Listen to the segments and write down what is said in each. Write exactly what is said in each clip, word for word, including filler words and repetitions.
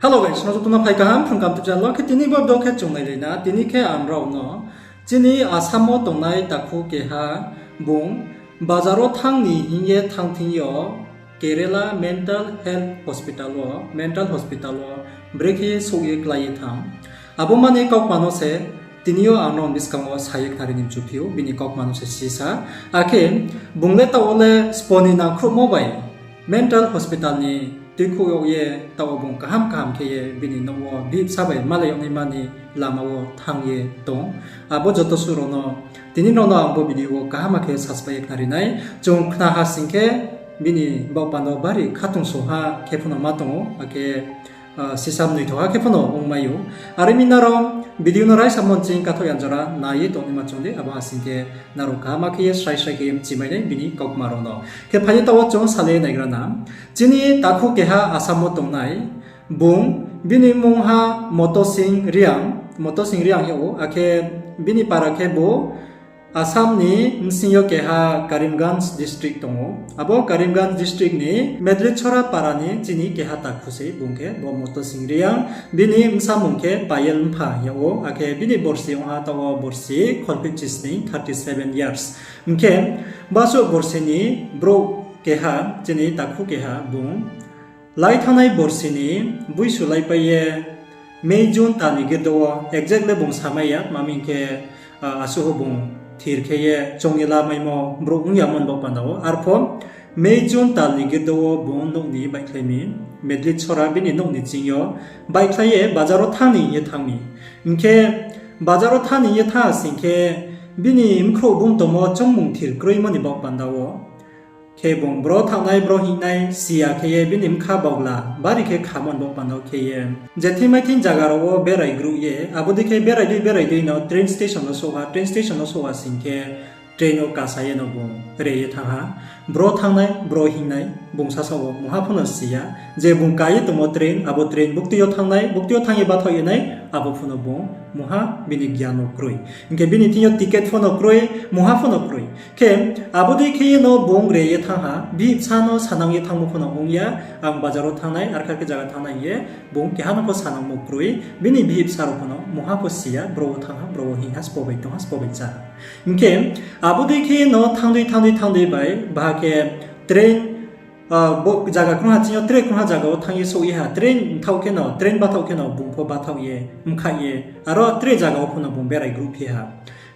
Hello guys, no joto no phai kaham Phrung Kaham YouTube channel wo. Khe tini bo video khe chung nailai na, tini khe ang rao no chini Assam wo tongnai takhu keha bung bazar wo thanng ni hing ye thanng thing yo Kerala Mental Health Hospital wo, mental hospital wo brekhe ye souh ye klái ye thanng. Abo mani kaukma no se tini yo ang nrao ni buskang wo sa ye khnari ni mchuphi ou, bini kaukma no se sisa. Akhe bung le taoh wo le sbo ni nangkhruhmo bai mental hospital ni tuikhouh yag ye taoh wo bung kaham kaham khe ye bini nouh wo bihih bsa bai malai yag naima ni lama wo thanng ye tong. Abo joto suh rao no tini rao no ang bo video wo kaham khe saspai ye khnari nai. Chung khna ha sing khe bini baoh panda wo bari khatungsungha khe pho no ma tong ou, akhe sisa mnoithoha khe pho no ongmai ou. Are mi nrao video no raisa moni ching kathoh yanjora nai ye tongnaima choung di, abo ha sing khe nrao kaham khe ye srai srai khe ye mchimai nai bini kaukma rao no. Khe phai di taoh wo chung salai ye naigra na. Chini takhu keha Assam wo tongnai bung, bini mmung ha Moto Singh Reang, Moto Singh Reang hing ou, akhe bini para khe bo Assam ni bsing yo keha Karimganj district tong ou. Abo Karimganj district ni Medlitchhora para ni chini keha takhu sei bung khe bo Moto Singh Reang, bini bsa mmung khe Payel Mpha hing ou, akhe bini borsi ong ha taoh wo borsi kholphehchi sning, thirty seven years. Hing khe basuh borsi ni brouh keha, chini takhu keha bung lai thanngnai borsi ni buisu laipai ye May June tal ni girdo wo, exact le bung samai ya, tma hing khe asuh bung thir khe ye choung ye lamaimo brouh ong ya mani baoh panda wo. Arpho May June tal ni girdo wo bung nouh ni baihkhlai mi, Medlitchhora bini nouh ni ching yo baihkhlai ye bazar wo thanng ni hing ye thanng mi. Hing khe bazar wo thanng ni hing ye thanng ha sing khe bini bkhrouh bung tongmo choungmung thir kroimo ni baoh panda wo khe bung bro thanngnai, bro hingnai si ya khe ye bini bkha baohla bari khe khamo ni baoh panda wo khe ye je thing mai thing zaga rao wo berai grouh ye, abo dei khe berai dei berai dei no train station no souh ha, train station no souh ha sing khe train wo kasa ye no bung re ye thanng ha. Bro thanngnai, bro hingnai, bung sasaoh wo mungha pho no si ya. Je bung ka ye tongmo train, abo train buktui yo thanngnai, buktui yo thanng ye bathaoh ye nai, abo pho no bung mungha bini gyan wo kroi. Hing khe bini thing yo ticket pho no kroi, mungha pho no kroi. Khe abo dei khe ye no bung re ye thanng ha, bihih bsa no sanang ye thanngmo pho no ong ya, ang bazar wo thanngnai, arkha khe zaga thanngnai hing ye, bung keha no pho sanangmo kroi, bini bihih bsa rao pho no mungha pho si ya, bro wo thanng ha, bro wo hing ha, sbo bai tong ha, sbo bai chá ha. Hing khe abo dei khe no thanng dei, thanng dei, thanng dei bai, baha khe train, bo zaga krungha ching yo tre krungha zaga wo thanng ye souh ye ha, train mthaoh khe no, train bathaoh khe no bung pho bathaoh ye, mkhaih ye, aro tre zaga wo pho no bung berai grouh phi ha.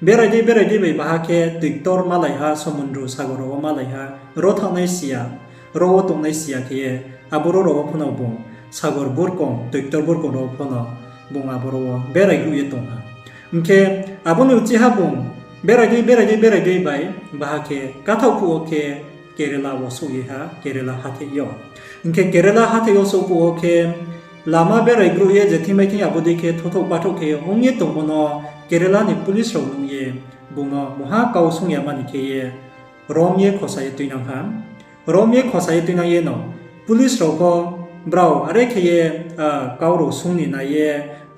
Berai dei, berai dei bai baha khe toiktor malai ha, somundru sagor rao wo malai ha, ro thanngnai si ya, ro wo tongnai si ya khe ye, abo ro rao wo pho no bung sagor burkong, toiktor burkong rao wo pho no bung abo ro wo berai grouh ye tong ha. Hing khe abo ni uchih ha bung berai dei, berai dei, berai dei bai baha khe kathaoh phuh wo khe Kerala wo souh ye ha, Kerala hathái yo. Hing khe Kerala hathái yo souh phuh wo khe lama berai grouh ye je thing mai thing abo dei khe thothouh bathouh khe ong ye tongmo no Kerala ni police rao nuh ye bung no mungha kau sung ya mani khe ye rom ye khosa ye tuinang ha. Rom ye khosa ye tuinang ye no police rao pho brao are khe ye kau rao sung ni nai ye,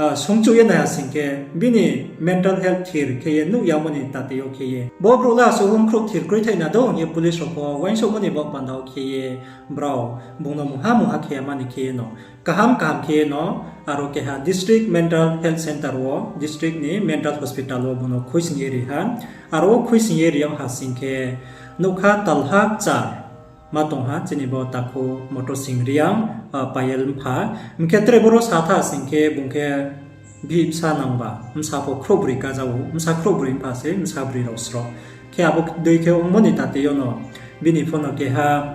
sungchouh ye nai ha sing khe bini mental health thir khe ye nuh yamo ni tate yo khe ye, bo brouh le asuh bkhrouh thir kroi thaih na do hing ye police rao pho uaingsouhmo ni baoh panda wo khe ye brao bung no mungha mungha khe ya mani khe ye no kaham kaham khe ye no aro keha district mental health center wo, district ni mental hospital wo bung no khuisoing ye ri ha. Aro wo khuisoing ye ri yag ha sing khe nougkha talha kchar ma tong ha chini bo takhu Moto Singh Reang, Payel Mpha. Hing khe tre boro sa tha sing khe bung khe bihih bsa nangba, bsa pho khrouhbroi kaja ou, bsa khrouhbroi mpha se, bsa broi rao sroh. Khe abo dei khe ongmo ni tate yo no, bini pho no keha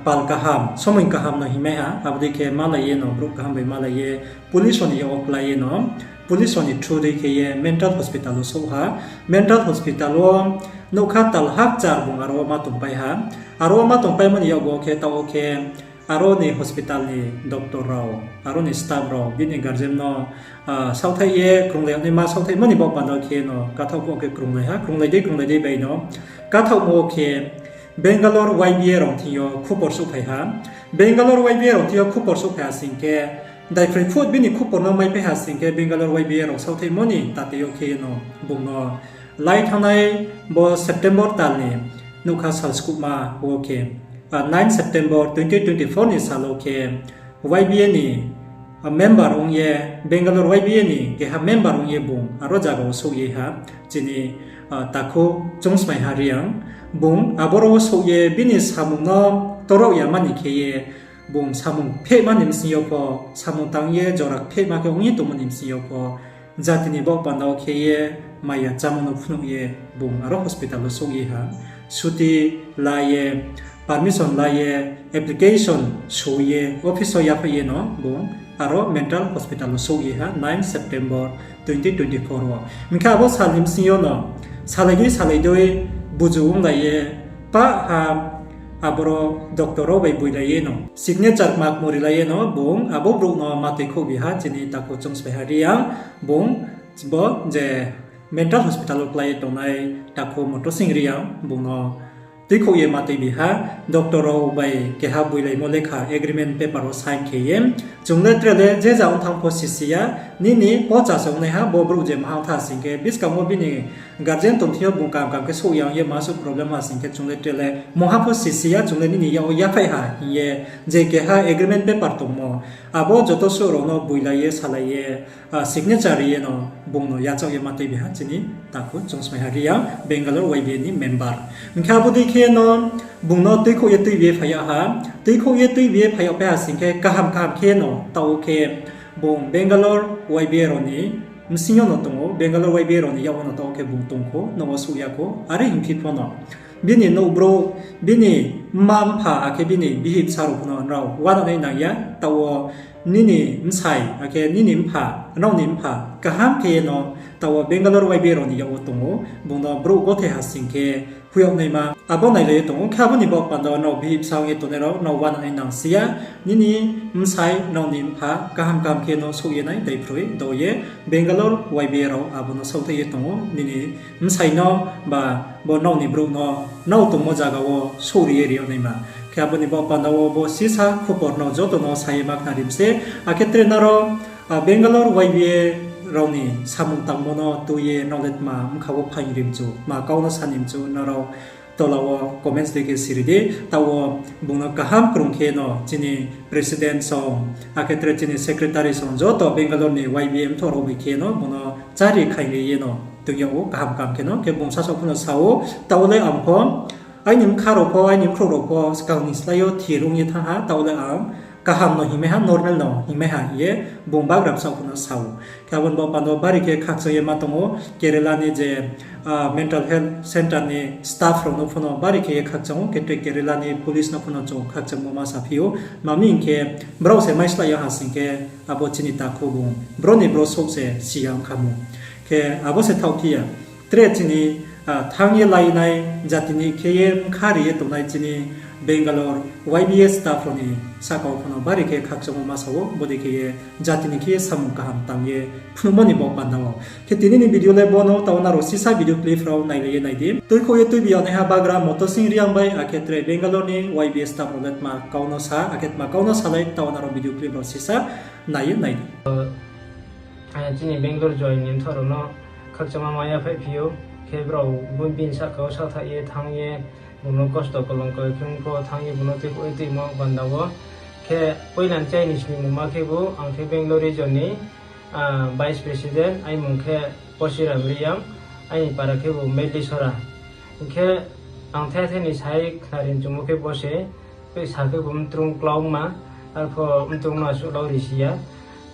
pal kaham, somoi kaham no hingmai ha, abo dei khe malai ye no, brouh kaham bai malai ye, police rao ni yak wo klái ye no, police rao ni through dei khe ye mental hospital wo souh ha. Mental hospital wo nougkha talha kchar bung aro wo ma tongpai ha. Aro wo ma tongpaimo ni yakgu wo khe taoh wo khe aro ni hospital ni doctor rao, aro ni staff rao bini guardian no saohthaih ye krunglai yag naima saohthaihmo ni baoh panda wo khe no kathaoh phuh wo khe krunglai ha, krunglai dei krunglai dei bai no kathaohmo wo khe Bangalore Y B A rao thing yo khupor souhphai ha. Bangalore Y B A rao thing yo khupor souhphai ha sing khe, daiphroi phut bini khupor no maipai ha sing khe Bangalore Y B A rao saohthaihmo ni tate yo khe no bung no lai thanngnai bo September tal ni nougkha sal skuhma wo khe, nine September twenty twenty-four ni sal wo khe Y B A ni member ong ye, Bangalore Y B A ni keha member ong ye bung aro zaga wo souh ye ha, chini takhu Choungsmaiha Reang. Bung aboro wo souh ye bini samung no torao yama ni khe ye, bung samung phehma ni bsing yo pho, samung tang ye jora phehma khe ong ye tongmo ni bsing yo pho, jati ni baoh panda wo khe ye maya chámo no phnuh ye bung aro hospital wo souh ye ha. Suti la ye, permission la ye, application so ye, office wo yaphaih ye no bung aro mental hospital wo souh ye ha nine September twenty twenty-four wo. Hing khe abo sal ni bsing yo no salai dei salai dei buzu onglai ye, pah ha aboro doctor rao bai boilai ye no, signature kma kmuri lai ye no bung abo brouh no ma tuikhouh bi ha chini takhu Choungsmaiha Reang. Bung bo je mental hospital wo klái ye tongnai takhu Motosing Reang bung no tuikhouh ye ma tui bi ha, doctor rao bai keha boilaimo lekha agreement paper wo sign khe ye. Chung le tre le je ja ong thanng pho sisi ya, nini pocha se ongnaiha bo brouh je maha ong tha sing khe, buskang wo bini guardian tong thing yo bung kam kam khe souh ya ong ye ma suh problem ha sing khe, chung le tre le mungha pho sisi ya, chung le nini yak wo yaphaih ha hing ye je keha agreement paper tongmo, abo joto suh rao no boilai ye, salai ye, signature ri ye no bung no yachaoh ye ma tui bi ha chini takhu Choungsmaiha Reang, Bangalore Y B A ni member. Hing khe abo dei khe no bung no tuikhouh ye tuibi ye phai yag ha, tuikhouh ye tuibi ye phai yag pai ha sing khe kaham kaham khe no taoh wo khe bung Bangalore Y B A rao ni bsing yo no tong ou, Bangalore Y B A rao ni yak wo no taoh wo khe bung tong khou, nouh wo souh ya khou, are hing phi pho no bini nouh brouh, bini mma mpha akhe bini bihih bsa rao pho no nrao uananai nang ya, taoh wo nini bsai akhe nini mpha, nrao ni mpha kaham khe ye no taoh wo Bangalore Y B A rao ni yak wo tong ou, bung no brouh gothei ha sing khe phuh yag naima abo nailai ye tong ou. Khe abo ni baoh panda wo nrao bihih bsa ong ye tongnai rao nrao uananai nang si ya, nini bsai nrao ni mpha kaham kaham khe no souh ye nai daiphroi do ye Bangalore Y B A rao abo no saohthaih ye tong ou, nini bsai no ba bo nrao ni brouh no nrao tongmo zaga wo souh ri ye ri yag naima. Khe abo ni baoh panda wo bo sisa khupor nrao joto no sa ye ma khnari mi se, akhe tre nrao Bangalore Y B A rao ni samung tangmo no tui ye nrao le tma bkha wo phaing ri mchu, tma kau no sa ni mchu, nrao tola wo comments dei khe siri di. Taoh wo bung no kaham krung khe no chini president song, akhe tre chini secretary song joto Bangalore ni Y B A mthoh rao bai khe no bung no chári khaing ri ye no tong yag ou kaham kaham khe no. Khe bung sasaoh pho no sa ou, taoh wo le ang pho aini bkha rao pho, aini bkhrouh rao pho skang ni slái yo thir ong ye thanng ha, taoh wo le ang kaham no hingmai ha, normal no hingmai ha hing ye bung bagra bsaoh pho no sa ou. Khe abo ni baoh panda wo bari khe khakchang ye ma tong ou, Kerala ni je mental health centre ni staff rao no pho no bari khe ye khakchang ou, khe tre Kerala ni police no pho no chung khakchangmo ma saphi ou. Mami hing khe brao se maislái ya ha sing khe abo chini takhu bung bro ni bro souh se si ya ong kha mu. Khe abo se thaoh phi ya. Tre chini thanng ye lainai jati ni khe ye bkha ri ye tongnai chini Bangalore Y B A staff rao ni sahka wo pho no bari khe khakchangmo ma sa ou, bodei khe ye jati ni khe ye samung kaham tang ye phnuhmo ni baoh panda wo. Khe tini ni video le bo no, taoh wo nrao sisa video clip rao nailai ye nai di. Tuikhouh ye tuibi yag naiha bagra Motosing Reang bai akhe tre Bangalore ni Y B A staff rao le tma kau no sa, akhe tma kau no salai, taoh wo nrao video clip rao sisa nai ye nai di. Chini Bangalore join ni mthoh rao no khakchangma ma yaphaih phi ou, khe brao bini sahka wo saohthaih ye thanng ye, bung no kosto kolongko khe ong pho thanng ye bung no tuikhouh ye tuimo panda wo. Khe poila ni chai ni sningmungma khebu ang khe Bangalore region ni vice president, aini mung khe Posiram Reang, aini para khebu Medisora. Hing khe ang the the ni sai khnari mchumo khe bo se, tei sa khebu mtrung klauma, arpho mtrung no asuh lau ri si ya.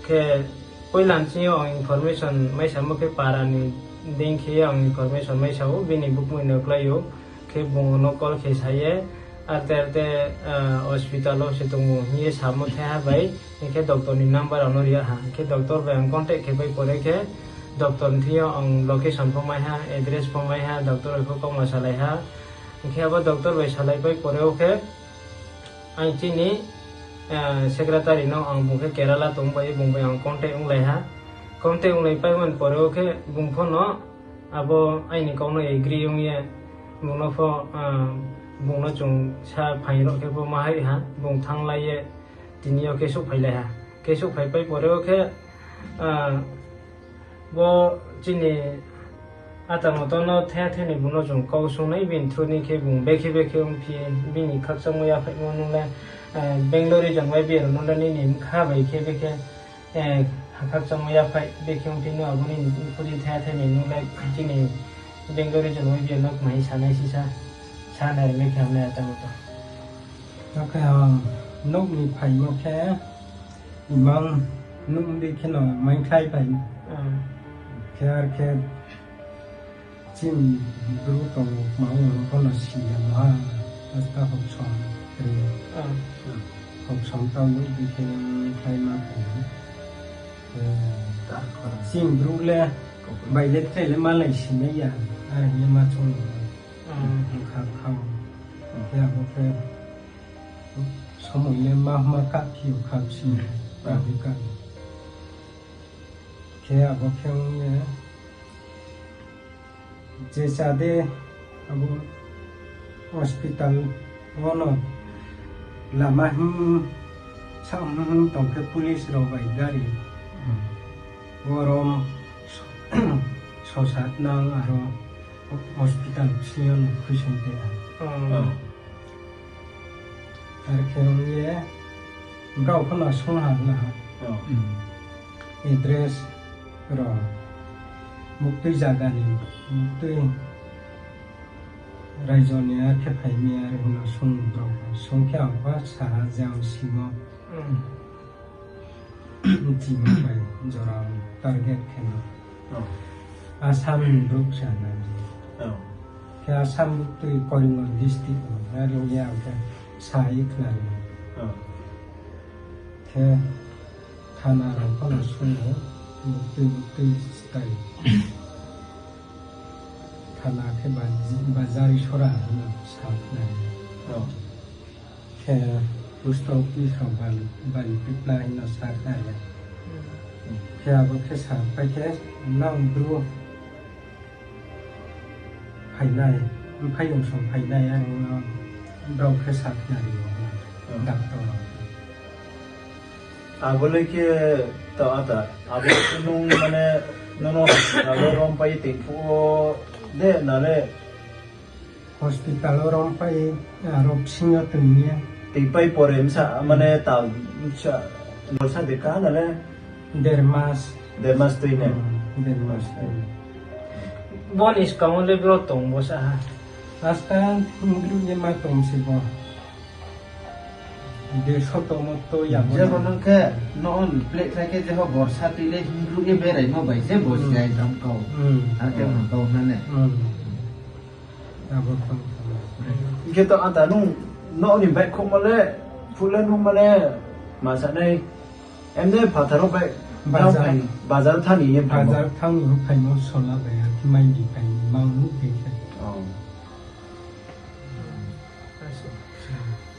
Khe poila ni ching yo ang information maisamo khe para ni deing khe ye ang information maisa ou, bini bukmoi no klái ou, khe bung no call khe sa ye, arte arte hospital wo se tong ou hing ye samo thaiha bai, hing khe doctor ni number ang no ri ha, hing khe doctor bai ang contact khe pai pore khe, doctor ni thing yo ang location pho mai ha, address pho mai ha, doctor bai pho kauma salai ha, hing khe abo doctor bai salai pai pore wo khe, ang chini secretary no ang bung khe Kerala tong bai ye bung bai ang contact onglai ha, contact onglai paimo ni pore wo khe bung pho no abo aini kau no agree ong ye, bung no pho, bung no chung sa phaing rao khe pho ma hai ha, bung thannglai ye tini yo khe souhphailai ha, khe souhphai pai pore wo khe, bo chini ata moto no the the ni bung no chung kau sungnai, bini through ni khe bung bekhe bekhe ongphi, bini khakchangmo yaphaihmo nung le, Bangalore region Y B A rao no le nini bkha bai khe bekhe Eh, hakha chongmo ya phai, bekhe ong phi no abo ni khudi thaya thai ni nung lai chini Bengali region Y B A no kmai sanai sisa, sa nai reme khe hamnai ata mo to. Oke, ah, nouh ni phaimo khe imang nuh di khe no maingkhlai phai. Ah. Khe ar khe chini bru tong ma ong no kono si ya mo ha, asta hoksom ri. Ah. Hoksom tau nuh di khe maingkhlai ma phai. Eh, chini bru le bai le tre le malai si nai ya, ar le ma chung. Hmm. Kha khao. Hmm. Khe abo khe somoi le ma ma ka phi o kha si. Hmm. Ka phi ka. Khe abo khe ong ye je cha de abo hospital wo no lama hing sa hing hing tong khe police rao bai gari. Hmm. Wo rom so-, sosat nang aro hospital bsing yo no khuising te ang. Oh. Oh. Ar khe ong ye brao pho no sung ha na ha. Oh. Hmm. Address rao muktui zaga ni, muktui raijo ni ar khe phai mi ar hing no sung brao pho. Sung khe ang pho sa ha je ang simo. Hmm. Chima bai jora target khe no. Oh. Assam ni brouh sa na. Oh. Khe Assam tui Karimganj district no, are ong ye ang khe sa ye khna ri. Oh. Khe thana rao pho no sung o, muktui muktui stai. Thana khe Bajari Sora hing no sa khna ri. Oh. Khe post office rao bal-, bari pipla hing no sa khna ri. Khe abo khe sa pai khe nang bru phainai, mphaiyong song phainai, are no brao khe sa khna ri o, doctor rao. Abo le khe ta ata, abo khe nung mane, nono hospital wo rom pai ye tong phuh wo de na le? Hospital wo rom pai, aro bsing yo tong ye. Tong pai pore bsa, mane tal bsa, borsa de ka na le? Der mas. Der mas tui ne? Hmm, der mas tui. Bo ni skang wo le bro tong bo sa ha? Asta bru ye ma tong se bo. De soto moto ya bo. Je bo nung khe, no on plate khlai khe je ho borsa tui le hingru ye beraimo bai je bo si ai dam kau. Hmm. Ar khe ma kau na ne. Hmm. Abo tong. Hing khe to ata nung, no ni bike khouhmo le, phuh le nung mane, ma sa nai, emne phathar wo bike, bazar, bazar thani ye phaimo. Bazar thani ye phaimo sola bai, ar khe mai di phai, mang nuh di khe. Oh.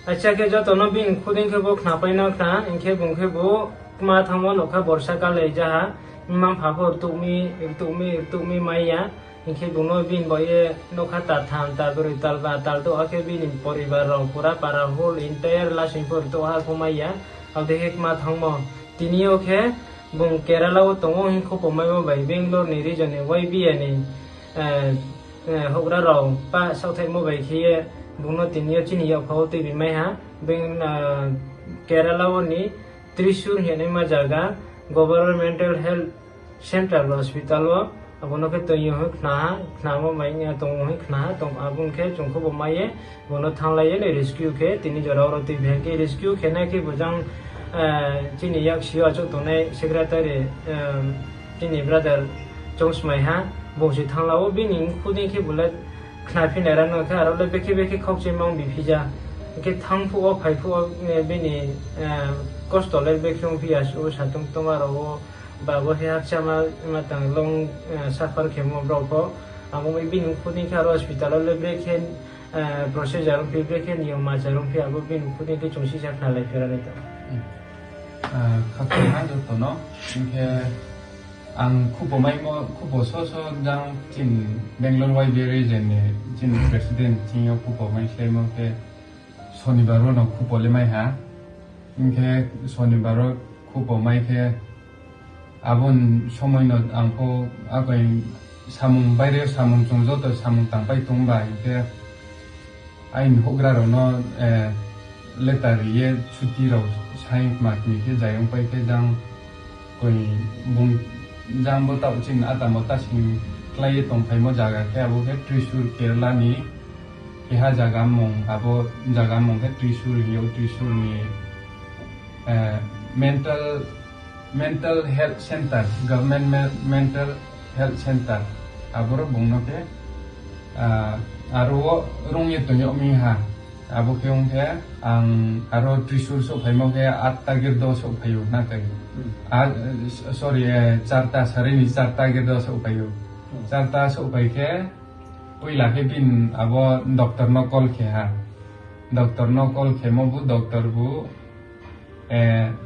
Acha khe joto no bini khuding khe bo khnapai no khna, hing khe bung khe bo kma thanngmo nokha borsa kal lai jaha, mmang pha pho rtuh mi, rtuh mi, rtuh mi mai ya, hing khe bung no bini bo ye nokha tal tham, tal broi, tal ba, tal douh, akhe bini poribar rao pura para whole entire lasing pho rtuh ha pho mai ya, abo dei khe kma thanngmo. Tini yo khe bung Kerala wo tong ou hing khupo maimo bai Bangalore ni region ni Y B A ni, eh, eh, houhgra rao pa saohthaihmo bai khe ye bung no tini yo chini yakpha wo tuibi mai ha. Beng, ah, Kerala wo ni Thrissur hingnaima zaga Government Mental Health Central Hospital wo abo no khe tong yo hing khna ha, khnamo bai, eh, tong ou hing khna ha, tong abo khe chung khupo mai ye, bo no thannglai ye ni rescue khe tini jora oro tuibi ha khe rescue khe nai khe bo jang, eh, chini yaksi yo achouh tongnai secretary, eh, chini brother choungsmai ha, bung se thanngla ou, bini khuding khe bo le khnaphi nai ra no khe aro le bekhe bekhe khaukchoi mang bi phi ja. Khe thanng phuh wo, phai phuh wo, eh, bini, eh, kosto le bekhe ongphi ya, o satung tongma rao wo, ba bo khe hakchama, ma tang long, eh, suffer khemo brao pho. Abo bai bini khuding khe aro hospital wo le brekhe, eh, procedure ongphi, brekhe niyom achar ongphi, abo bini khuding khe chung sisa khnalai phi ra nai tong. Ah, khakhoi ha joto no, hing khe ang khupo maimo, khupo so so jang chini Bangalore Y B A region ni chini president ching yo khupo mai slemo khe Sonibar wo no khupo le mai ha. Hing khe Sonibar wo khupo mai khe abo ni somoi no ang pho akoi samung baire samung chung joto samung tangpai tong ba hing khe aini houhgra rao no, eh, letter ri ye chuti rao sai kma kmi khe zai ongpai khe jang Bung jang bo taoh chini atamo tasing klái ye tongphaimo zaga khe abo khe Thrissur, Kerala ni keha zaga mung, abo zaga mung khe Thrissur hing ou, Thrissur ni mental, mental health center, government mental health center. Aboro bung no khe aro wo rung ye tong yag mi ha. Abo khe ong khe ang aro Thrissur souhphaimo khe atta girdo souhphai ou na khe. Sorry, charta, sari ni charta girdo souhphai ou. Charta souhphai khe poila khe bini abo doctor no call khe ha. Doctor no call khemo bu doctor bu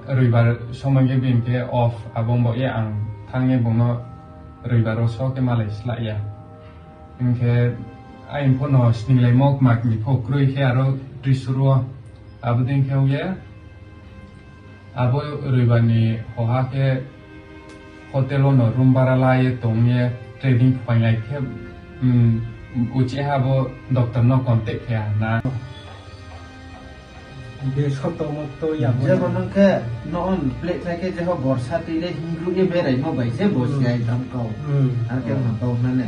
roibar somoi khe bini khe off, abo bo ye ang thanng ye bung no roibar wo so khe malai slah ya. Hing khe aini pho no sninglaimo kma kni pho kroi khe aro Thrissur wo. Abo dei khe ong ye abo roibar ni hoha khe hotel wo no room bara la ye tong ye trading phainglai khe, uchih ha bo doctor no contact khe ha na. Jebo nung khe no on plate khlai khe jepho borsa tui le hingruh ye beraimo bai se bo si ai tam kau. Ar khe ma kau na ne.